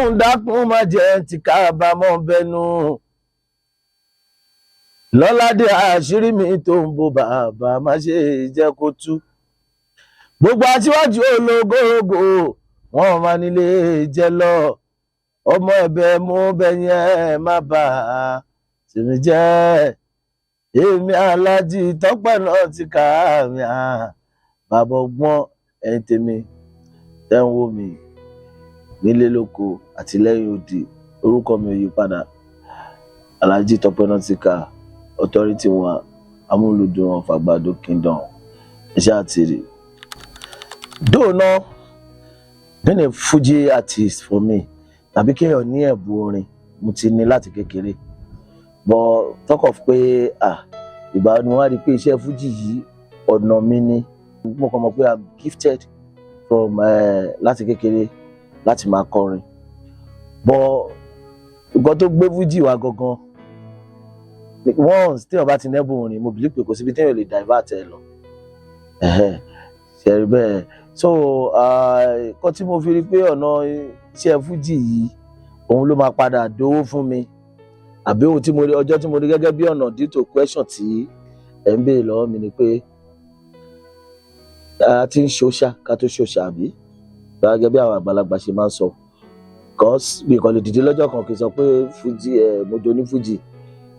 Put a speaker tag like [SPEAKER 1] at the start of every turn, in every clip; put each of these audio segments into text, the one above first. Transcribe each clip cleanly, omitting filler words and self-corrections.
[SPEAKER 1] Ọlọ́run dákun, má jẹ́ ti kábàámọ̀ bẹnu. Lọ́ládé, àṣírí mi tó ń bo, bàbá, má ṣe jẹ́ kó tú. Gbogbo aṣíwájú ológógó wọn máa nílé jẹ lọ. Ọmọ ẹ̀bẹ̀ mú bẹ yẹn, má bà á tèmi jẹ́. Èmi Aláàjì Tọ́pẹ́ náà ti kà á mi à bàbá ọgbọ́n. Ẹ̀yin tèmi tẹ́ ń wò mí nílé lóko àti lẹ́yìn odi, orúkọ mi ò yí padà, Aláàjì Tọ́pẹ́ Nautica, authority wa, amúlùdùn of Àgbàdo Kingdom. Iṣẹ́ àtìrì though náà, being a Fuji artist for me, tàbí kéèyàn ní ẹ̀bùn orin, mo ti ní láti kékeré. But talk of pé, ah, ìgbà ni wọ́n á rí i pé iṣẹ́ Fuji yìí, ọ̀nà mi ni. Mo kàn mọ̀ pé I'm gifted from láti kékeré láti máa kọrin. But nǹkan tó gbé Fuji wá gangan, once téèyàn bá ti nẹ́bùn orin, mo believe pé kò síbi téèyàn lè divert ẹ lọ. Ṣe rí bẹ́ẹ̀? So nǹkan tí mo fi rí pé ọ̀nà iṣẹ́ Fuji yìí, òun ló máa padà dówó fún mi, àbí ohun tí mo rí, ọjọ́ tí mo rí gẹ́gẹ́ bí ọ̀nà, due to question tí ẹ̀ ń béèrè lọ́wọ́ mi, ni pé a ti ń ṣòṣà ká tó ṣòṣà, àbí gẹ́gẹ́ bí àwọn àgbàlagbà ṣe máa ń sọ. Because mi kàn lè dìde lọ́jọ́ kan kí n sọ pé Fuji ẹ̀, mo do ní Fuji,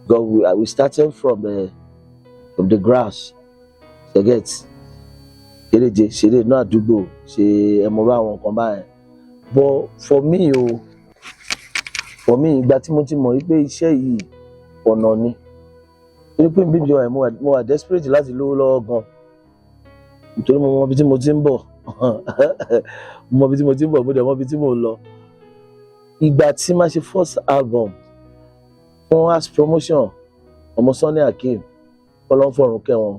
[SPEAKER 1] because we started from the grass, you get? Kéréje ṣeré inú àdúgbò, ṣe ẹmọrú àwọn nǹkan báyẹn. But for me o, for me, ìgbà tí mo ti mọ̀ wípé iṣẹ́ yìí, ọ̀nà ni, torí pé bí mo wà desperate láti lówó lọ́wọ́ gan, nítorí mo mọ ibi tí mo ti ń bọ̀, mo mọ ibi tí mo ti ń bọ̀, mo dẹ̀ mọ ibi tí mo ń lọ. Ìgbà tí màá ṣe first album fún as promotion, ọmọ Sunny Akeem, kọlọ́nfọ̀rún kẹwọn,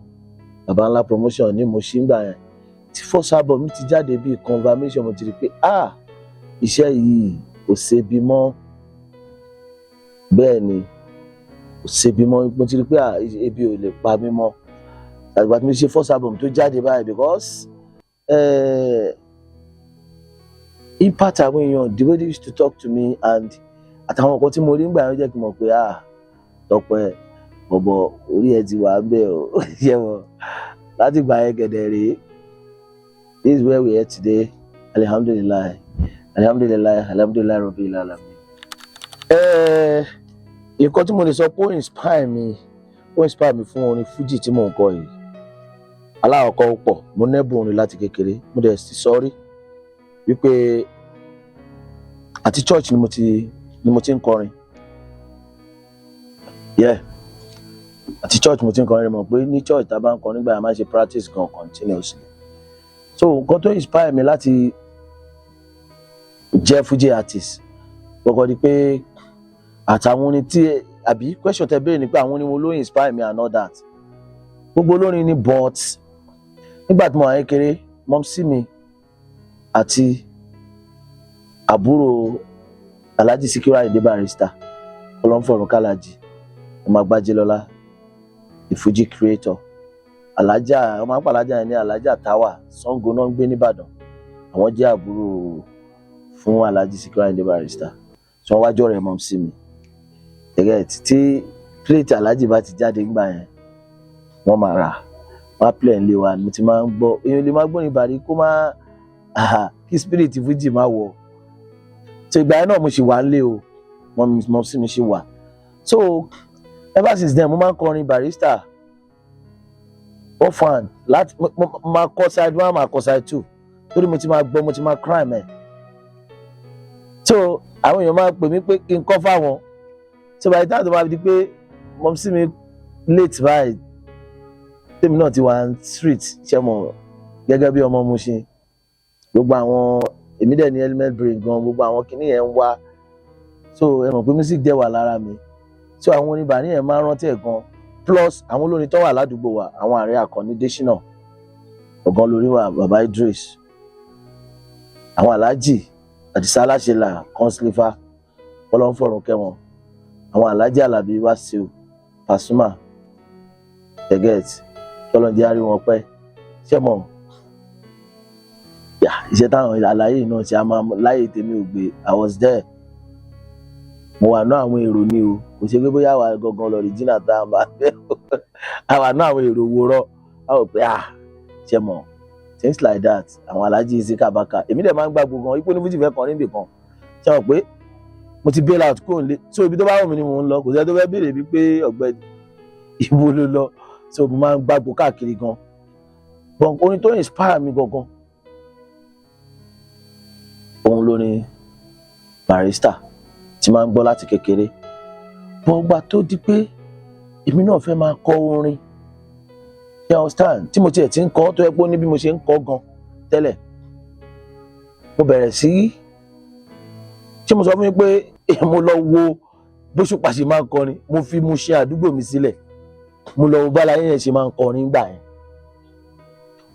[SPEAKER 1] baba ńlá promotion ní mo ṣí ń gbà yẹn. Tí first album mi ti jáde, bíi confirmation, mo ti rí pé, ah, iṣẹ́ yìí kò ṣebi mọ́. Bẹ́ẹ̀ ni, kò ṣebi mọ́. Mo ti rí pé, ah, ebi ò lè pa mí mọ́ àgbà tí mo ṣe first album tó jáde báyìí, because impact àwọn èèyàn, the way they used to talk to me and àtàwọn nǹkan tí mo rí nígbà yẹn, jẹ́ kí n mọ̀ pé, ah, Tọ́pẹ́ bọ̀bọ̀, orí ẹ ti wà ń bẹ̀ o. Yẹ wọ láti gbà yẹn gẹ̀dẹ̀ rèé. This is where we are today. Alihamdulilayi, alihamdulilayi, alihamdulilayi rabbil alamin. Nǹkan tí mo lè sọ pé ó inspire mi, ó inspire mi fún orin Fuji tí mò ń kọ yìí, alákọ̀ọ́kọ́, ó pọ̀. Mo nẹ́bùn orin láti kékeré. Mo dẹ̀ sì sọ rí wípé àti church ni mo ti ń kọrin. Yeah, àti church mo ti ń kọrin. Mọ̀ pé ní church, tá a bá ń kọrin nígbà yẹn, a máa ń ṣe practice gan continuously. So nǹkan tó inspire mi láti jẹ́ Fuji artist kọ́kọ́ di pé àtàwọn orin tí, àbí question tẹ béèrè ni pé àwọn orin wo ló inspire me and all that. Gbogbo olórin ni, but nígbà tí mo wà kékeré, mumsy mi àti àbúrò Alhaji Sikiru Ayinde Barrister, ọlọ́nfọ̀rún kàlájì, ọmọ Agbájélọ́lá, the Fuji creator, alájà, ọmọ àpàlájà yẹn ní Alájà Táwà, Ṣàngó náà ń gbé nìbàdàn. Àwọn jẹ́ àbúrò fún Alhaji Sikiru Ayinde Barrister tí wọ́n wájọ́ rẹ̀ mumsy mi gẹ́gẹ́. Tí plate Alhaji bá ti jáde ńgbà yẹn, wọ́n máa rà, wọ́n á play ńlé wa. Mo ti máa ń gbọ́. Èèyàn lè máa gbórin Bàrí kó má kí spirit Fuji má wọ̀. So ìgbà yẹn náà, mo sì wà ńlé o, mumsy mi sì wà. So ever since then, mo máa ń kọrin Barrister orphan láti mo máa kọ side one, máa kọ side two, torí mo ti máa gbọ́, mo ti máa crime ẹ̀. So àwọn èèyàn máa pè mí pé kí n kọ́ fáwọn. So by the time tó máa di pé mumsy mi late báyìí, tèmi náà ti wà street, ṣe mọ̀, gẹ́gẹ́ bí ọmọ Mushin, gbogbo àwọn, èmi dẹ̀ ní element brain gan, gbogbo àwọn kinní yẹn ń wá. So ẹ mọ̀ pé music dẹ̀ wà lára mi. So àwọn orin Bàrí yẹn máa ń rántí ẹ̀ gan, plus àwọn olórin tó wà ládùúgbò wa, àwọn ààrẹ Àkànní Désínà, ọ̀gán lórí wa, Baba Idris, àwọn Aláàjì Àdìsá Aláṣẹlà, kọ́ńsílífà, ọlọ́nfọ̀rùn kẹwọn, àwọn Aláàjì Àlàbí Wàsíù, Pasuma, teget, tọ́lọ́njẹ́ àrí wọn pẹ́. Ṣé mọ̀ iṣẹ́ táwọn àlàyé náà ṣe, a máa láyé tèmi ò gbé. I was there. Mo wà náà àwọn èrò ni o, kò ṣe pé bóyá àwa gangan lọ original tá a máa fẹ́. Àwa náà àwọn èrò wòrọ̀, a ò pé ah, ṣe mọ̀, things like that. Àwọn Alhaji Isi Kabaka, èmi dẹ̀ máa ń gbàgbọ́ gan ipò ní fújì fẹ́ kọrin níbì kan. Ṣe mọ̀ pé mo ti bail out kúrò nílé, so ibi tó bá wù mí ni mò ń lọ. Kò sẹ́ni tó fẹ́ béèrè mi pé, "Ọ̀gbẹ́ni, ibo ló lọ?" So mo máa ń gbàgbọ́ káàkiri gan. But orin tó inspire mi gangan, òun ló ní Barrister tí máa ń gbọ́ láti kékeré. But gbà tó di pé èmi náà fẹ́ máa kọ orin, you understand, tí mo tiẹ̀ ti ń kọ, tó yẹ pé ó ní bí mo ṣe ń kọ gan tẹ́lẹ̀, mo bẹ̀rẹ̀ sí tí mo sọ fún yín pé mo lọ wo bóṣùpá ṣe máa ń kọrin. Mo fi Mushin àdúgbò mi sílẹ̀, mo lọ wo bálayé yẹn ṣe máa ń kọrin gbà yẹn.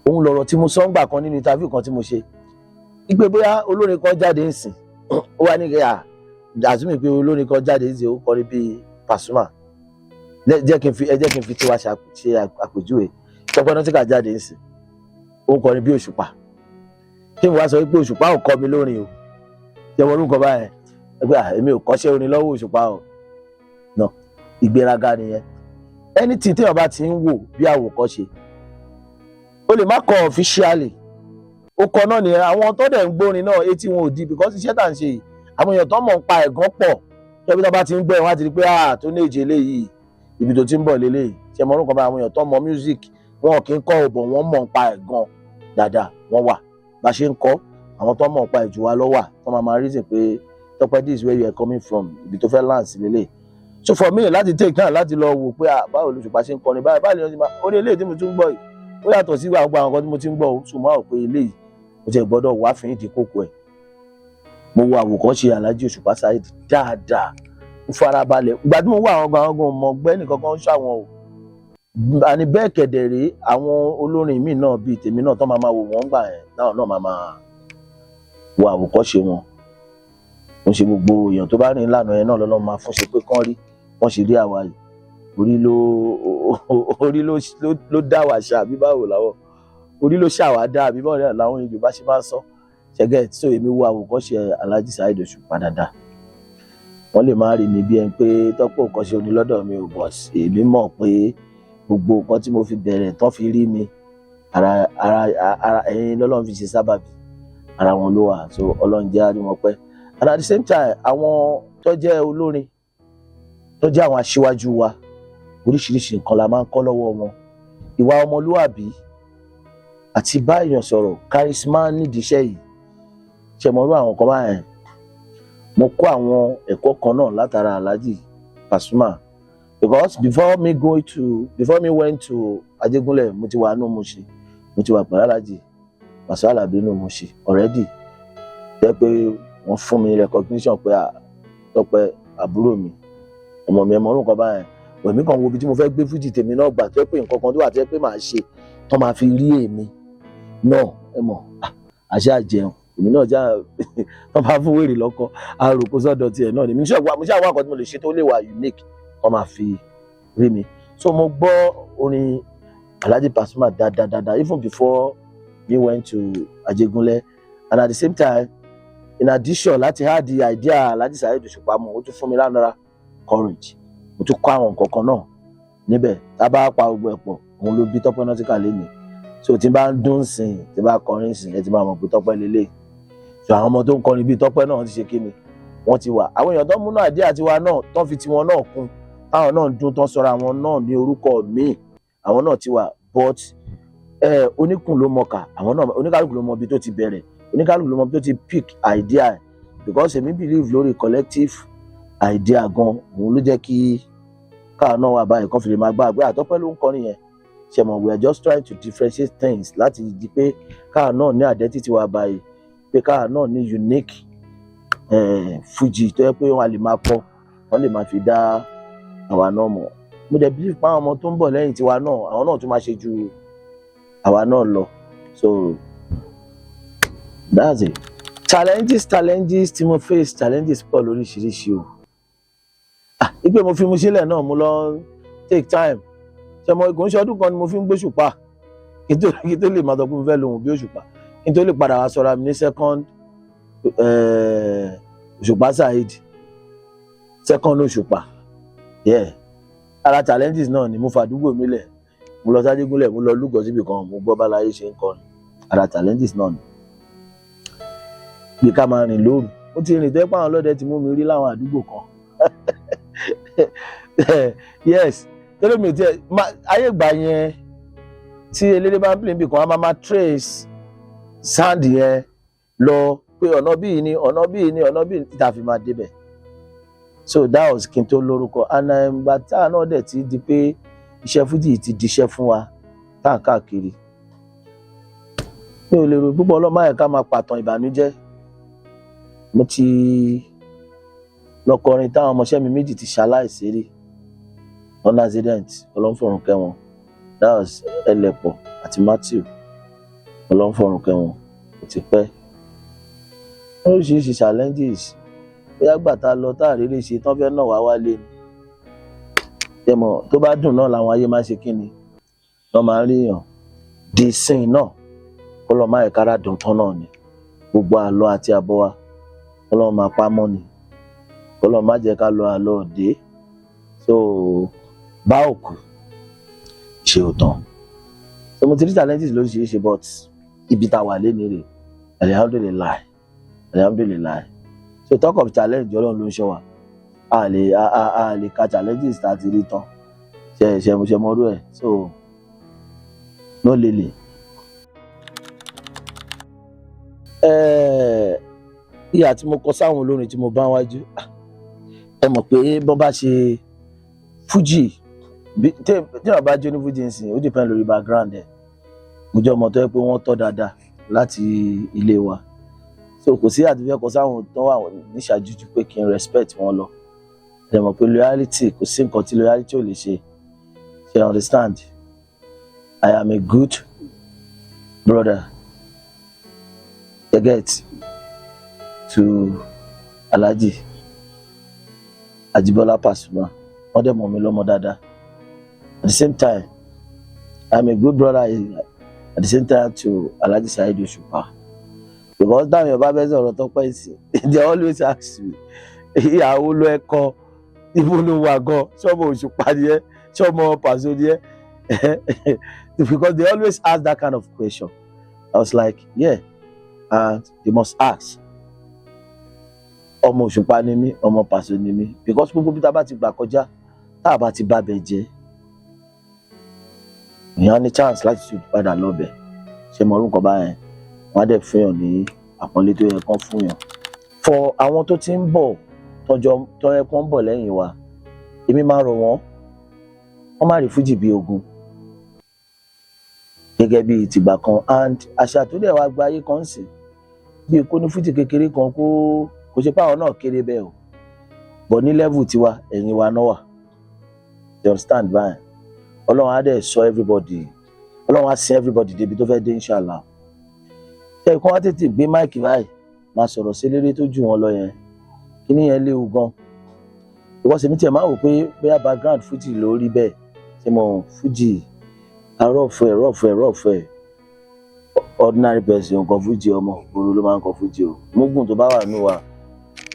[SPEAKER 1] Òun lọ̀rọ̀ tí mo sọ ń gbà kan nínú interview kan tí mo ṣe, ìpè bóyá olórin kan jáde ń sìn, ó wá ní kí à àtúmì pé olórin kan jáde ń sìn, ó kọrin bíi Pasuma. Jẹ́ kí n fi, ẹ jẹ́ kí n fi tiwa ṣe àpèjúwe. Tọ́pẹ́ Nautica jáde ń sìn, ó kọrin bí Òṣùpá. Kí n wá sọ pé Òṣùpá ò kọ́ mi lórin o, ṣé wọ́n orúkọ báyẹn ẹgbẹ́ à, èmi ò kọ́ṣẹ́ orin lọ́wọ́ Òṣùpá o. No, ìgbéraga nìyẹn. Anything téèyàn bá ti ń wò bí àwòkọ́ṣe, o lè má kọ officially, ó kọ náà nìyẹn. Àwọn tó dẹ̀ ń gbórin náà, etí wọn ò di, because iṣẹ́ tá à ń ṣe yìí, àwọn èèyàn tó mọ̀ ń pa ẹ̀gán pọ̀. Ṣebí tó bá ti ń gbọ́ ẹ̀, wọ́n á ti rí pé, ah, tó ní èjì eléyìí, ibi tó ti ń bọ̀ léléyìí. Ṣe mọ orúkọ bá àwọn èèyàn tó mọ music, wọn kì í kọ́ ọ̀bọ̀, wọ́n mọ̀ ń pa ẹ̀gán dáadáa, wọ́n wà. Bá ṣe ń kọ́, àwọn tó mọ̀ ń pa ẹ̀jù wa ló wà, tó máa máa reason pé, "Tọ́pẹ́, this is where you are coming from, ibi tó fẹ́ land sí lélẹ̀." So for me láti take time láti lọ wò pé, ah, báwo l'Òṣùpá ṣe ń kọrin báyìí, báyìí ló ti máa orí eléyìí tí mo tún ń gbọ́ yìí, ó yàtọ̀ sí gbogbo àwọn nǹkan tí mo ti ń gbọ́ o. So mo wá wò pé eléyìí, mo ti gbọ́dọ̀ wá fún ìdí kókó ẹ̀. Mo wo àwòkọ́ṣe Alhaji Òṣùpá Saheed dáadáa, mo farabalẹ̀. Ìgbà tí mo wá àwọn gan, àwọn gan mọ̀ gbẹ́ nìkan kan ń ṣàwọn o. Àní bẹ́ẹ̀ kẹ̀dẹ̀ rèé, àwọn olórin míì náà bíi tèmi náà tó máa máa wò wọ́n gbà yẹn náà náà máa máa wo àwòkọ́ṣe wọn. Mo ṣe gbogbo èèyàn tó bá rìn ìlànà yẹn náà lọ́lọ́ máa fún ṣe pé kán rí wọ́n ṣe rí àwa yìí. Orí ló dá wa ṣá, àbí báwo làwọn orí ló ṣàwá dá, àbí báwo làwọn Yorùbá ṣe máa ń sọ ṣẹgẹ. So èmi wo àwòkọ́ṣe Alhaji Saheed Òṣùpá dáadáa. Wọ́n lè má rí mi bí ẹni pé Tọ́pẹ́ òkọ́ṣe onílọ́dọ̀ mi ò bọ̀. Èmi mọ̀ pé gbogbo nǹkan tí mo fi bẹ̀rẹ̀ tán fi rí mi, ara ẹ̀yin lọ́lọ́run fi ṣe sábàbí, ara wọn ló wà. So Ọlọ́run jẹ́ àrí wọn pẹ́. And at the same time, àwọn tó jẹ́ olórin, tó jẹ́ àwọn aṣíwájú wa, oríṣiríṣi nǹkan la máa ń kọ́ lọ́wọ́ wọn: ìwà ọmọlúwàbí àti bá èèyàn sọ̀rọ̀, charisma nídìí iṣẹ́ yìí. Ṣe mọ̀rú àwọn kan báyẹn? Mo kọ́ àwọn ẹ̀kọ́ kan náà látara Alhaji Pasuma, because before me went to Ajégúnlẹ̀, mo ti wà nù Mushin, mo ti wà pẹ̀lú Alhaji Pasuma Alabi nù Mushin already, jẹ́ pé wọ́n fún mi recognition pé, "Ah, Tọ́pẹ́, àbúrò mi, ọmọ mi." Ẹ mọ̀ orúkọ báyẹn. Èmi kàn wo ibi tí mo fẹ́ gbé fújì tèmi náà gbà, tó yẹ pé nǹkan kan tó wà tó yẹ pé màá ṣe tó máa fi rí èmi náà. Ẹ mọ̀ àṣẹ àjẹun èmi náà já tó bá fún wèrè lọ́kọ àròkó sọ́dọ̀ tiẹ̀ náà ni. Mo ṣe àwọn àkọ́ tí mo lè ṣe tó lè wà unique tó máa fi rí mi. So mo gbọ́ orin Alhaji Pasuma dáadáa even before we went to Ajégúnlẹ̀. And at the same time, in addition láti add the idea Alhaji Saheed Òṣùpá mọ́, ó tún fún mi lánàá courage. Mo tún kọ́ àwọn nǹkan kan náà níbẹ̀. Tá a bá pa gbogbo ẹ̀ pọ̀, òun ló bí Tọ́pẹ́ Nautica lénìí. So tí n bá ń dún sìn, tí n bá kọrin sìn, ẹ ti máa mọ̀ pé Tọ́pẹ́ lélẹ̀. So àwọn ọmọ tó ń kọrin bíi Tọ́pẹ́ náà ti ṣe kí ni, wọ́n ti wà. Àwọn èèyàn tó ń múnú àdé àtiwa náà, tó ń fi tiwọn náà kún, táwọn náà ń dún, tó ń sọra àwọn náà ní orúkọ míì, àwọn náà ti wà. But ẹ oníkùn ló mọ̀ọ́kà, àwọn náà, oníkálukú ló mọ ibi tó ti bẹ̀rẹ̀, oníkálukú ló mọ ibi tó ti pick idea, because èmi believe lórí collective idea gan. Òun ló jẹ́ kí káà náà wà báyìí, kán fi lè máa gbá àgbẹ̀ àtọ́pẹ́ ló ń kọrin yẹn. Ṣe mọ̀, we are just trying to differentiate things láti di pé káà náà ní identity wa báyìí, pé káà náà ní unique Fuji tó yẹ pé wọ́n á lè máa kọ, wọ́n lè máa fi dá àwa náà mọ̀. Mo dẹ̀ believe pé àwọn ọmọ tó ń bọ̀ lẹ́yìn tiwa náà, àwọn náà tún máa ṣe ju àwa náà lọ. So that's it. Challenges tí mo face, challenges pọ̀ lóríṣiríṣi o. Ah, ipe mo fi mu sílẹ̀ náà, mo lọ take time. Ṣe mo kò ń ṣe ọdún kan ni mo fi ń gbóṣùpá kí tó lè máa sọ pé mo fẹ́ lòun bí Òṣùpá, kí n tó lè padà wá sọra mi ní second Òṣùpá Saheed. Second Òṣùpá, yeah, ara challenges náà ni. Mo fàdúgbò mi lẹ̀, mo lọ sájégúnlẹ̀, mo lọ lúgọ síbi kan, mo gbọ́ báláyé ṣe ń kọrin. Ara challenges náà ni bí ká máa rìn lóru. Ó ti rìn tó yẹ pé àwọn ọlọ́dẹ ti mú mi rí láwọn àdúgbò kan. Yes, tẹ́lẹ̀ mi ò tiẹ̀ ayé ìgbà yẹn, tí eléré bá ń play níbì kan, a máa trace sound yẹn lọ pé ọ̀nà bíi ni, ọ̀nà bíi ni, ọ̀nà bíi ni, tá a fi máa débẹ̀. So that was kí n tó lórúkọ. And ìgbà tá a náà dẹ̀ ti di pé iṣẹ́ fújì ti diṣẹ́ fún wa tá à ń káàkiri, mi ò lè rò púpọ̀. Ọlọ́mọ yẹn ká máa pàtàn ìbànújẹ́. Mo ti lọ kọrin táwọn ọmọọṣẹ́ mi méjì ti ṣaláìsí rí on accident. Ọlọ́run kẹ́ wọn. That was Ẹlẹ́pọ̀ àti Matthew. Ọlọ́run kẹ́ wọn, ó ti pẹ́. Oríṣiríṣi challenges, bóyá gbà tá a lọ tá a réré ṣe tán, fẹ́ náà wá wálé ni. Ẹ mọ̀, tó bá dùn náà làwọn ayé máa ń ṣe kí ni wọ́n máa ń ríyàn di sin náà. Kó lọ́ọ́ máa ẹ̀ka dùn tán náà ni gbogbo àlọ́ àti àbọ̀ wa, kó lọ́ọ́ máa pamọ́ ni, kó lọ́ọ́ má jẹ́ ká lọ àlọ́ òde. So bá òkú ṣe ò tán. So mo ti rí challenges lóríṣiríṣi, but ibi tá a wà lé ní rè, alhamdulillahi, alhamdulillahi. So talk of challenge, Ọlọ́run ló ń ṣọ́ wa. A lè ka challenges tá a ti rí tán. Ṣe ṣe mo ṣe mọ́rú ẹ̀, so no lele. Ìyà tí mo kọ sáwọn olórin tí mo bá wájú, ẹ mọ̀ pé bọ́n bá ṣe fújì, tí wọ́n bá jó ní fújì nsìn, ó depend lórí background ẹ̀. Mo jẹ́ ọmọ tó yẹ pé wọ́n tọ́ dáadáa láti ilé wa, so kò sí àti fẹ́ kọ sáwọn tó wà níṣàájú ju pé kí n respect wọn lọ. Ẹ mọ̀ pé loyalty, kò sí nǹkan tí loyalty ò lè ṣe. Ṣe understand? I am a good brother, you get, to Alhaji Ajibola Pasuma. Wọ́n dẹ̀ mọ̀ mí lọ́mọ dáadáa. At the same time, I am a good brother at the same time to Alhaji Saheed Òṣùpá, because táwọn èèyàn bá fẹ́ sọ̀rọ̀ Tọ́pẹ́ ìsìn, they always ask me, ìyàwó ló ẹ kọ, ibo ló wà gan, ṣọmọ Òṣùpá ni ẹ, ṣọmọ Pàṣọ ni ẹ? Because they always ask that kind of question. I was like, yeah, and they must ask. Ọmọ Òṣùpá ni mí, ọmọ Pàṣọ ni mí, because gbogbo bí tá a bá ti gbà kọjá, tá a bá ti bá bẹ jẹ́, èèyàn ní chance láti tún padà lọ́bẹ̀. Ṣe mọ orúkọ báyẹn, wọ́n á dẹ̀ fún yàn ní àpọ́nlé tó yẹ kán fún yàn. For àwọn tó ti ń bọ̀, tọjọ́ tó yẹ kán ń bọ̀ lẹ́yìn wa, èmi máa rọ̀ wọ́n, wọ́n má rí fújì bí ogun gẹ́gẹ́ bí tìgbà kan. And àṣà tó dẹ̀ wá gba ayé kan sí bí kó ní fújì kékeré kan, kó ṣe pé àwọn náà kéré bẹ́ẹ̀ o, but ní level tiwa, ẹ̀yìn wa náà wà. You understand báyìí? Ọlọ́run á dẹ̀ sọ everybody, Ọlọ́run á sin everybody débi tó fẹ́ dé, inshallah. Ṣe kí wọ́n tètè gbé mic báyìí máa sọ̀rọ̀ sí eléré tó jù wọ́n lọ yẹn, kíní yẹn léwu gan, because èmi tiẹ̀ máa wò pé bóyá background fújì ló rí bẹ́ẹ̀. Ṣe mọ̀, fújì arọ́ọ̀fẹ́ rọ́ọ̀fẹ́ rọ́ọ̀fẹ́, ordinary person nǹkan fújì, ọmọ òru ló máa ń kọ fújì o. Mugun tó bá wà nù wa,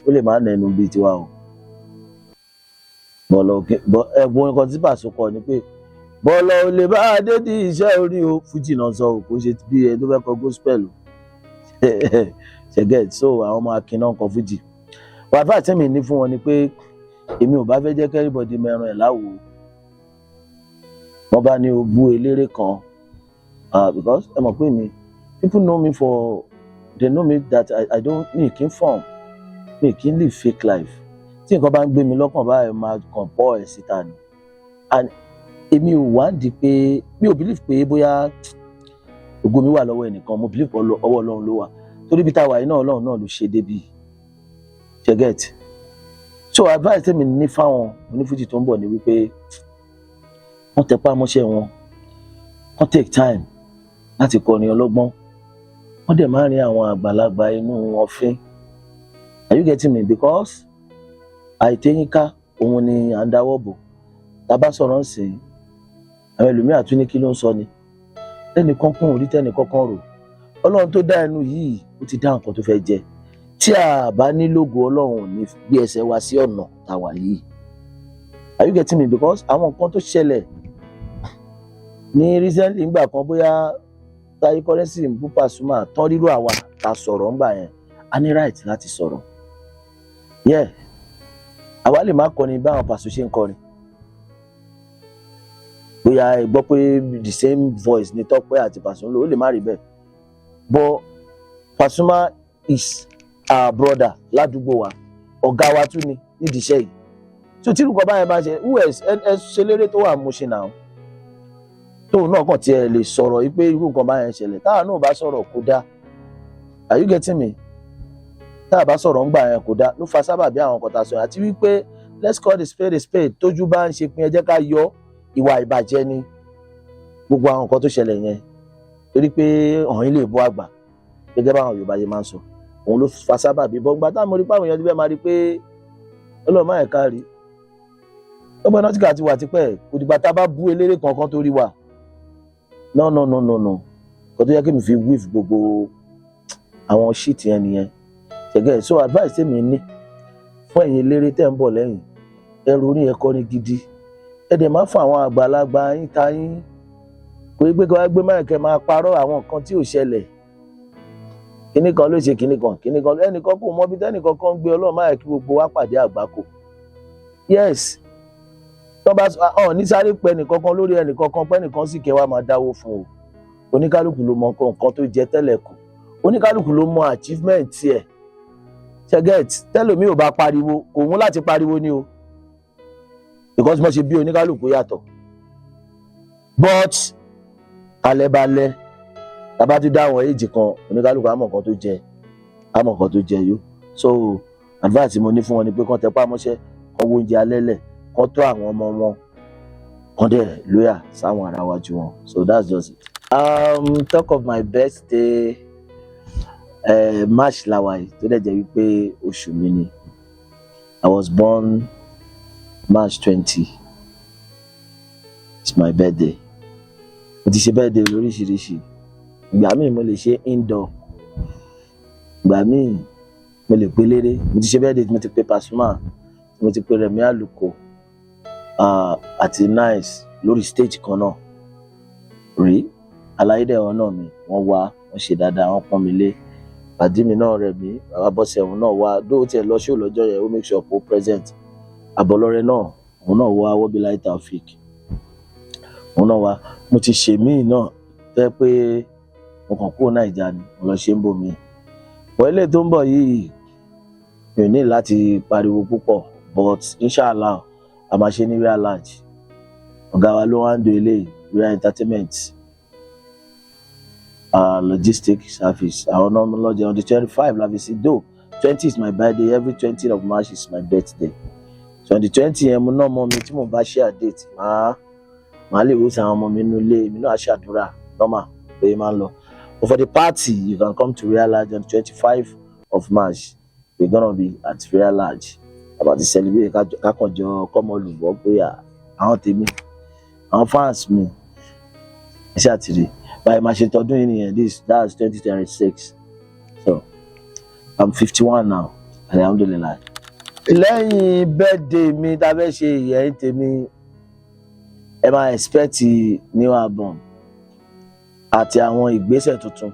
[SPEAKER 1] ó lè má nẹnu bíi tiwa o. Bọ̀lọ̀ ẹ̀gbọ́n, nǹkan tí Pàṣọ kọ ni pé bọ́lọ̀ ò lè bá a dé di iṣẹ́ orí o. Fújì náà sọ o, kò ṣe bí ẹni tó fẹ́ kọ gospel o. Ṣe get? So àwọn ọmọ akin náà kọ fújì. Wàá tẹ́mi ní fún wọn ni pé èmi ò bá fẹ́ jẹ́ kí everybody mẹ́ran ẹ̀ láwo. Wọ́n bá ní o bú eléré kan, because ẹ mọ̀ pé mi, people know me for, they know me that I don't, mi kì í form, mi kì í live fake life. Tí nǹkan bá ń gbé mi lọ́kàn báyìí, máa kàn pọ̀ ẹ̀ síta ni. And èmi ò wá di pé mi ò believe pé bóyá ògo mi wà lọ́wọ́ ẹnìkan. Mo believe ọwọ́ Ọlọ́run ló wà, torí bí táwa yìí náà, Ọlọ́run náà ló ṣe débi. Ṣe get? So advice tèmi ní fáwọn onífújì tó ń bọ̀ ni wípé wọ́n tẹpá mọ́ṣẹ́ wọn, wọ́n take time láti kọrin ọlọ́gbọ́n, wọ́n dẹ̀ máa ń rin àwọn àgbàlagbà inú wọn fín. Are you getting me? Because àìtéyínká òun ni à ń dáwọ́ bò. Tá a bá sọ̀rọ̀ ń sìn, àwọn ẹlòmíà tún ní kí ló ń sọ ni tẹnìkan kún orí tẹnìkan kan rò. Ọlọ́run tó dá ẹnu yìí, ó ti dá nǹkan tó fẹ́ jẹ. Tí Tí a bá ní lógo, Ọlọ́run ò ní gbé ẹsẹ̀ wa sí ọ̀nà tàwa yìí. Are you getting me? Because àwọn nǹkan tó ṣẹlẹ̀ ní recently, ngbà kan, bóyá Taye Currency ń bú Pasuma tán, rírò àwa ta sọ̀rọ̀ ńgbà yẹn, a ní right láti sọ̀rọ̀. Yeah, àwa lè má kọrin báwọn Paso ṣe ń kọrin, bóyá ẹ gbọ́ pé the same voice ni Tọ́pẹ́ àti Paso ń lò, ó lè má rí bẹ́ẹ̀, but Pasuma is our brother ládùúgbò wa, ọ̀gá wa tún ni nídìí iṣẹ́ yìí. So tí irúkọ báyẹn bá ṣe, who else? Ẹ ṣe léré tó wà Mushin náà, tóun náà kàn tiẹ̀ lè sọ̀rọ̀ yìí pé irú nǹkan báyẹn ṣẹlẹ̀, táwa náà bá sọ̀rọ̀ kó dáa. Are you getting me? Tá a bá sọ̀rọ̀ ń gbà yẹn kò dáa, ló fa sábàbí àwọn nǹkan tá a sọ yẹn. Àti wípé let's call the spade a spade, tójú bá ń ṣe pin, ẹ jẹ́ ká yọ. Ìwà ìbàjẹ́ ni gbogbo àwọn nǹkan tó ṣẹlẹ̀ yẹn, torí pé ọ̀hún lè bọ́ àgbà gẹ́gẹ́ báwọn Yorùbá yẹn máa ń sọ. Òun ló fa sábàbí bọ́ngbà táwọn mo rí pé àwọn èèyàn ti fẹ́ máa rí pé Ọlọ́run máa ẹ̀ka rí. Tọ́pẹ́ Nautica ti wà tipẹ́. Kò dìgbà tá a bá bú eléré kankan tó rí wa. No, no, no, no, no. Kò tó yẹ kí mi fi wíf gbogbo àwọn shit yẹn nìyẹn ṣẹgẹ. So advice tèmi ní fún ẹ̀yin eléré tẹ́ ń bọ̀ lẹ́yìn, ẹrù orí ẹ̀kọ́ ni gidi. Ẹ dẹ̀ má fún àwọn àgbàlagbà yín ta yín kò í gbé kí wọ́n gbé mic, máa parọ́ àwọn nǹkan tí ò ṣẹlẹ̀. Kíní kan ló ṣe kíní kan, kíní kan, ẹnìkan kò mọ bí tẹ́nìkan kan ń gbé. Ọlọ́run máa kí gbogbo wa pàdé àgbákò. Yes, tó bá ọ ní sáré pẹ ẹnìkan kan lórí ẹnìkan kan pẹ́ nìkan sì kẹ́ wa máa dáwó fún o. Oníkálukú ló mọ nǹkan tó jẹ tẹ́lẹ̀ kù, oníkálukú ló mọ achievement tiẹ̀. Ṣé ẹ get? Tẹ́lòmíì ò bá pariwo, kò wọ́n láti pariwo ni o, because mo ṣe bí oníkálukú yàtọ̀. But alẹ́balẹ́ tàbá ti dá àwọn èjì kan, oníkálukú àmọ̀ nǹkan tó jẹ, àmọ̀ nǹkan tó jẹ yó. So advice tí mo ní fún wọn ni pé kán tẹpá mọ́ṣẹ́, kán wo oúnjẹ alẹ́ lẹ̀, kán tó àwọn ọmọ wọn, kán dẹ̀ lóyà sáwọn ará wájú wọn. So that's just it. Talk of my birthday, March làwà yìí, tó dẹ̀ jẹ́ wípé oṣù mi ni. I was born March 20. It's my birthday. Mo ti ṣe birthday lóríṣiríṣi. Ìgbà míì mo lè ṣe indoor, ìgbà míì mo lè pe léré. Mo ti ṣe birthday tí mo ti pe Pasuma, tí mo ti pe Rẹ̀mí Àlùkò àti Nice lórí stage kan náà rí. Aláyédè ọ̀nà mi, wọ́n wá, wọ́n ṣe dáadáa, wọ́n pọ́n mi lé. Pàdí mi náà, Rẹ̀mí bàbá bọ́sẹ̀, òun náà wá dóò tiẹ̀ lọ ṣó lọ́jọ́ yẹn, ó make sure kó present. Àbọ̀lọ́rẹ́ náà, òun náà wá. Wọ́bíláì Taofik, òun náà wá. Mo ti ṣe míì náà tẹ́ pé mo kàn kúrò Naija ni, mo lọ ṣe ń bò mí. Bọ́ ilé tó ń bọ̀ yìí, mi ò ní láti pariwo púpọ̀, but inshallah, a máa ṣe ní Real Large. Ọ̀gá wa ló wá ń do eléyìí, Real Entertainment Logistic Service. Àwọn náà lọ́jọ́ on the 25 la fi sí. Though 20 is my birthday, every 20 of March is my birthday, so on the 20 yẹn, mo náà mọ mi tí mo bá share date, màá lè wò sí àwọn ọmọ mi nínú ilé èmi náà, á ṣàdúrà normal pé máa ń lọ. But for the party, you can come to Real Large on 25 of March. We gonna be at Real Large about to celebrate, kákànjọ kọ́mọ olùbọ́ pé àwọn tèmi, àwọn fans mi, ẹ ṣáà ti rí báyìí. Máa ṣe tọdún yìí nìyẹn. This, that's 2026. So I'm 51 now, alhamdulillahi. Lẹ́yìn birthday mi tá a fẹ́ ṣe ìyẹn, tèmi, ẹ máa expect new album àti àwọn ìgbésẹ̀ tuntun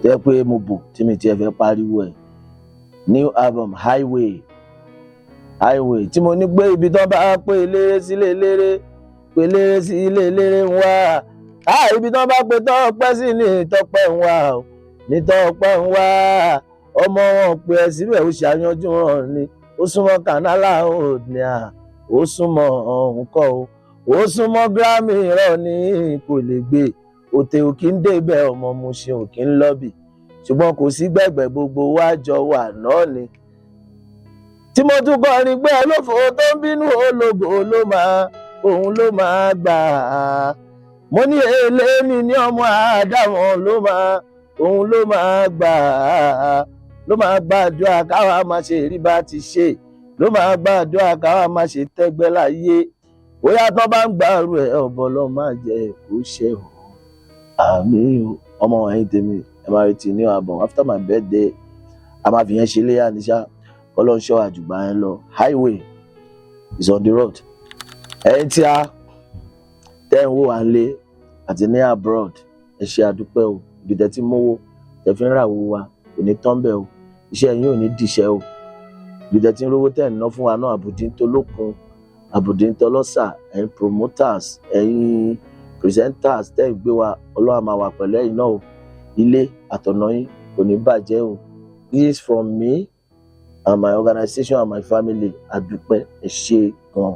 [SPEAKER 1] tó yẹ pé mo bò tí mi tiẹ̀ fẹ́ pariwo ẹ̀. New album, Highway, Highway tí mo ní pé ibi tó bá pé eléré sílé eléré, pé eléré sí ilé eléré ń wá. Ibi tó bá pé Tọ́pẹ́ sí ní Tọ́pẹ́ ń wá o, ní Tọ́pẹ́ ń wá. Ọmọ wọn pé ẹ síbẹ̀, ó ṣàyànjú hàn ni. Ó súnmọ́ Canala ò ní à, ó súnmọ́ ọ̀hún kọ́ o, ó súnmọ́ Grammy rọ̀ ní kò lè gbé òtè òkì ń débẹ̀. Ọmọ Mushin òkì ń lọ́bì, ṣùgbọ́n kò sí gbẹ̀gbẹ̀, gbogbo wa jọ wà náà ni. Tí mo tún kọrin pé olófò tó ń bínú ológo ló máa, òun ló máa gbà á. Mo ní eléni ní ọmọ àdámọ̀ ló máa, òun ló máa gbà á, ló máa gbàdúrà káwa máa ṣe rí bá ti ṣe, ló máa gbàdúrà káwa máa ṣe tẹ́gbẹ́ láyé. Bóyá tó bá ń gbàrú ẹ̀, ọ̀bọ ló máa jẹ kó ṣe o. Àmín o. Ọmọ ẹ̀yin tèmi, ẹ máa retí new album after my birthday. A máa fi yẹn ṣe léyà níṣà, kọ́lọ́ńṣọ́ àjùgbà yẹn lọ. Highway is on the road. Ẹ̀yin tí a tẹ́ ń wò wá ń lé àti ní abroad, ẹ ṣe, àdúpẹ́ o. Ibi tẹ́ ti mówó tẹ́ fi ń rà wò wá kò ní tán bẹ́ẹ̀ o. Iṣẹ́ yín ò ní dìṣẹ́ o. Ibi tẹ́ ti ń rówó tẹ́ ń ná fún wa náà, àbùdí ń tolókun, àbùdí ń tọlọ́sà. Ẹ̀yin promoters, ẹ̀yin presenters tẹ́ ń gbé wa, Ọlọ́run á máa wà pẹ̀lú ẹ̀yin náà o. Ilé àtọ̀nà yín kò ní bàjẹ́ o. This is from me and my organization and my family. Àdúpẹ́, ẹ ṣé gan.